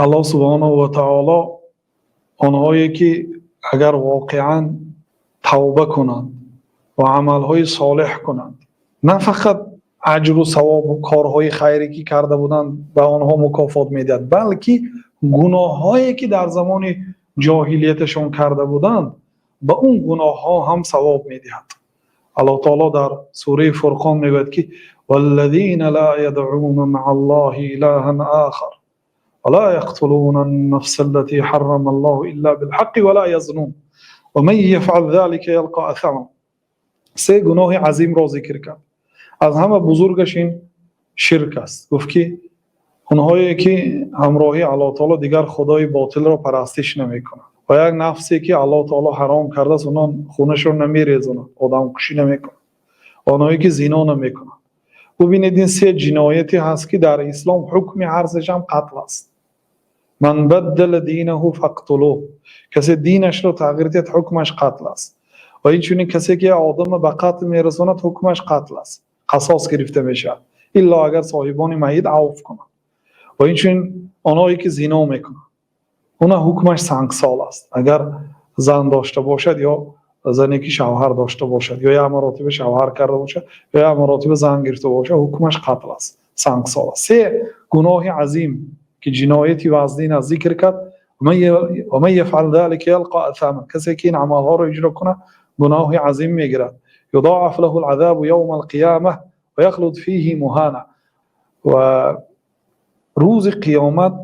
Аллоҳ субҳонаҳу ва таоло онҳое ки агар воқеан тавба кунанд ва амалҳои солеҳ кунанд, на фақат аҷру савоб ва корҳои хайре ки карда буданд, ба онҳо мукофот медиҳад, балки гуноҳҳое ки дар замони ҷоҳилияташон карда буданд, ба он гуноҳҳо ҳам савоб медиҳад. Аллоҳ таоло дар сураи Фурқон мегӯяд ки: валлазина ла ядъуна маъаллоҳи илаҳан охар ва ла яқтулунан-нафса аллати ҳаррамаллоҳу илла билҳаққи ва ла язнун ва ман яфъал залика ялқа асама. Се гуноҳи азимро зикр кард. Аз ҳама бузургаш ин ширк аст. Гуфт ки онҳое ки ҳамроҳи Аллоҳ таоло дигар худои ботилро парастиш намекунанд ва як нафсе ки Аллоҳ таоло ҳаром кардааст, онон хунашро намерезонанд, одамкушӣ намекунанд, онҳое ки зино намекунанд. Бубинед, ин се ҷинояте ҳаст ки дар ислом ҳукми ҳар сешам қатл аст. Ман баддала динаҳу фақтулуҳ, касе динашро тағйир диҳад, ҳукмаш қатл аст. Ва инчунин касе ки одамро ба қатл мерасонад, ҳукмаш қатл аст, қасос гирифта мешавад, илло агар соҳибони майит авф кунанд. Ва инчунин онҳое ки зино мекунанд, она ҳукмаш сангсор аст, агар зан дошта бошад ё зане ки шавҳар дошта бошад, ё як маротиба шавҳар карда бошад, ё як маротиба зан гирифта бошад, ҳукмаш қатл аст, сангсор аст. Се гуноҳи азим ки ҷинояти вазнин аст, зикр кард. Ва ман яфъал залика ялқа асама, касе ки ин амалҳоро иҷро кунад, гуноҳи азим мегирад. Юзоаф лаҳу алазабу явма алқиёма ва яхлуд фиҳи муҳана, ва рӯзи қиёмат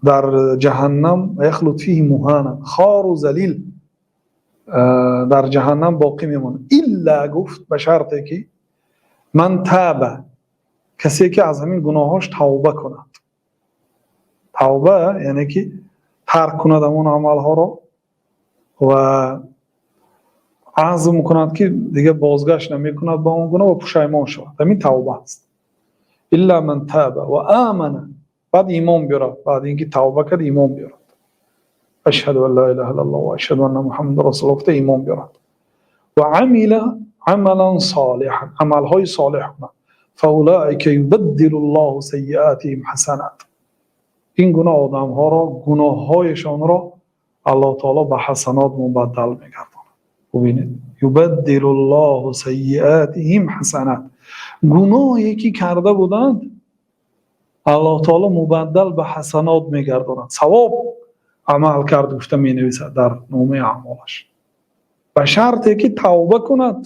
дар ҷаҳаннам, яхлуд фиҳи муҳана, хору залил дар ҷаҳаннам боқӣ мемонад. Илла, гуфт, ба шарте ки ман таба, касе ки аз ҳамин гуноҳош тавба кунад. Тавба яъне ки тарк кунад ҳамон амалҳоро ва азм кунад ки дигар бозгашт намекунад ба он гуноҳ ва пушаймон шавад. Ҳамин тавба аст. Илла ман таба ва амана, баъд имон биёрад, баъд инки тавба кард, имон биёрад, ашҳаду ан ла илаҳа иллаллоҳ ва ашҳаду анна муҳаммадан расулуллоҳ гуфта имон биёрад, ва амила амалан солиҳан, амалҳои солеҳ кунад, фаулаика юбаддилу ллоҳу сайиатиҳим ҳасанат, ин гуна одамҳоро гуноҳҳояшонро Аллоҳ таоло ба ҳасанот мубаддал мегардонад. Бубинед, юбаддилу ллоҳу сайиатиҳим ҳасанат, гуноҳе ки карда буданд, Аллоҳ таоло мубаддал ба ҳасанот мегардонад, савоб амал кард гуфта менависад дар номаи аъмолаш, ба шарте ки тавба кунад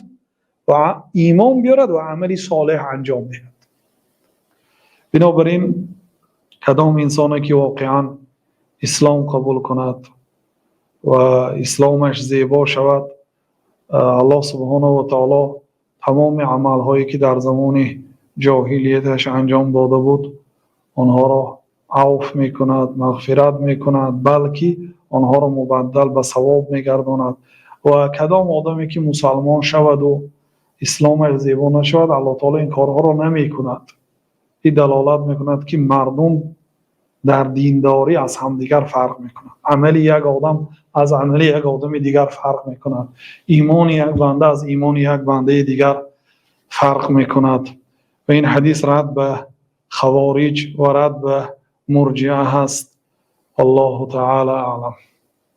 ва имон биёрад ва амали солеҳ анҷом диҳад. Бинобар ин кадом инсоне ки воқеан ислом қабул кунад ва исломаш зебо шавад, Аллоҳ субҳонаҳу ва таоло тамоми амалҳое ки дар замони ҷоҳилияташ анҷом дода буд, онҳоро авф мекунад, мағфират мекунад, балки онҳоро мубаддал ба савоб мегардонад. Ва кадом одаме ки мусалмон шаваду исломаш зебо нашавад, Аллоҳ таоло ин корҳоро намекунад. Ин далолат мекунад ки мардум дар диндорӣ аз ҳамдигар фарқ мекунад, амали як одам аз амали як одами дигар фарқ мекунад, имони як банда аз имони як бандаи дигар фарқ мекунад. Ва ин ҳадис рад ба хавориҷ ва рад ба мурҷиа ҳаст. Аллоҳу таъала аълам.